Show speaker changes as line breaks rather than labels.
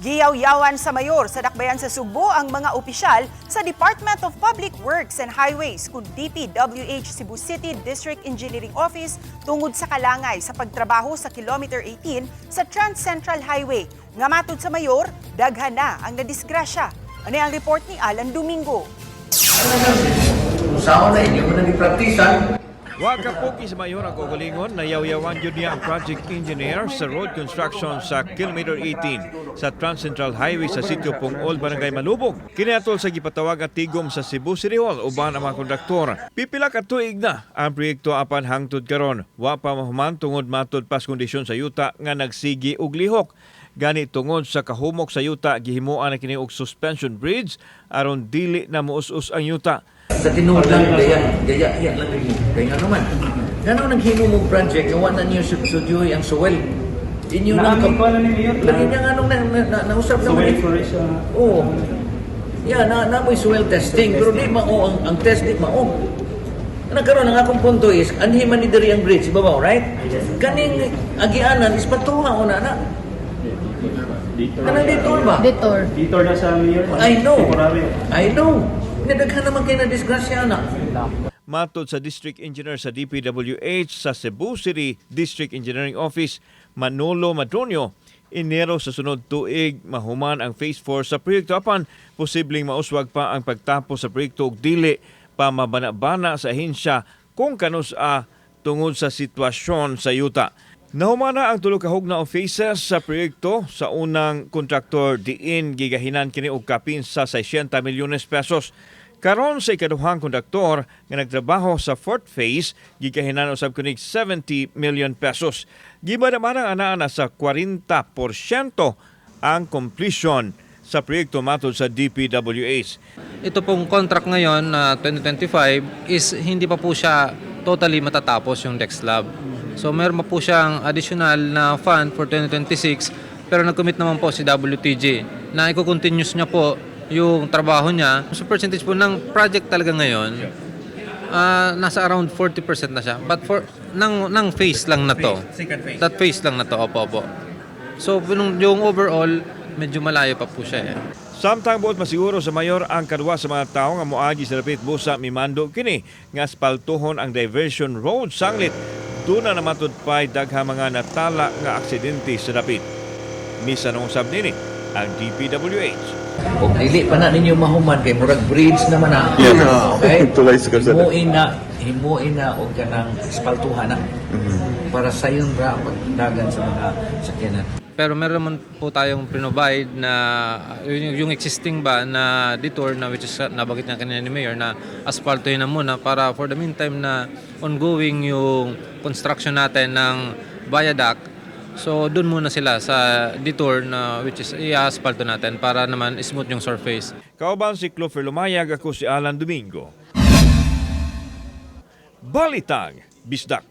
Giyaw-yawan sa mayor sa Dakbayan sa Sugbo ang mga opisyal sa Department of Public Works and Highways kung DPWH Cebu City District Engineering Office tungod sa kalangay sa pagtrabaho sa Kilometer 18 sa Trans Central Highway. Nga matud sa mayor, daghan na ang nadisgrasya. Ano ang report ni Alan Domingo?
Usaon na inyo mo na gipraktisan.
Wa kapugi sa mayor ang kaugalingon, nayawyawan yun niya ang project engineer sa road construction sa Kilometer 18 sa Trans-Central Highway sa Sitio Pungol, Barangay Malubog. Kini atol sa gipatawag at tigom sa Cebu City Hall uban ang mga kontraktor. Pipila ka tuig na ang proyekto apan hangtod karon wa pa mahuman tungod matud pas kondisyon sa yuta nga nagsigi og lihok. Gani tungod sa kahumok sa yuta, gihimuan na kini og suspension bridge aron dili na muus-us ang yuta.
Sa tinuod lang, gaya, gaya, iya lang mo. Kaya nga naman, gano'n naghimo mo project, nga wala niyo sudyoy ang soil. Inyo nang
Naamin ko na ni Mayor.
Lagi niya nga nung nausap
Soil
naman.
exploration.
Oo. Yeah, na mo'y soil testing, pero di mao ang test di mao. Nagkaroon ang akong punto is, anhi man ni diri ang bridge, babaw, right? Kaning agianan is patuha o na na.
Detour.
Kanang detour ba?
Detour.
Detour na sa Mayor.
I know.
Temporary.
I know. Nadaghan naman kay na disgrasya na.
Matod sa District Engineer sa DPWH sa Cebu City District Engineering Office, Manolo Madronio, Enero sa sunod tuig mahuman ang Phase 4 sa proyekto apan posibleng mauswag pa ang pagtapos sa proyekto ug dili pa mabana-bana sa ahensya kung kanus-a tungod sa sitwasyon sa yuta. Nahuman na ang tulo ka hugna o phases sa proyekto sa unang kontraktor diin gigahinan kini og kapin sa 600 milyones pesos. Karon sa ikaduhang kontraktor nga nagtrabaho sa fourth phase, gigahinan usab kunig 70 million pesos. Giba naman ang anaa sa 40% ang completion sa proyekto matod sa DPWH.
Ito pong contract ngayon na 2025 is hindi pa po siya totally matatapos yung deck slab. So meron pa po siyang additional na fund for 2026, pero nag-commit naman po si WTG na i-continuous niya po yung trabaho niya. So percentage po ng project talaga ngayon, nasa around 40% na siya. But for ng phase lang na to.
Second phase.
That phase lang na to, opo. So yung overall, medyo malayo pa po siya eh.
Samtang buot masiguro sa mayor ang kadwa sa mga tawo nga moagi sa dapit busa mimando kini nga aspaltuhon ang diversion road sanglit duna na matud pay daghang mga natala nga aksidente sa dapit. Misa nung usab nini ang DPWH.
Kung dili pa na ninyo mahuman kay murag bridge naman na. Okay?
Tulay sa kalsada.
Himuin na og kanang espaltuhan na. Para sayon ra pagdagan sa mga sakyanan.
Pero meron naman po tayong provide na yung existing ba na detour na which is nabanggit nga kanina ni Mayor na asfalto yun na muna para for the meantime na ongoing yung construction natin ng viaduct. So doon muna sila sa detour na which is i-asphalto natin para naman smooth yung surface.
Kauban si Clover Lumayag, ako si Alan Domingo. Balitang Bisdak.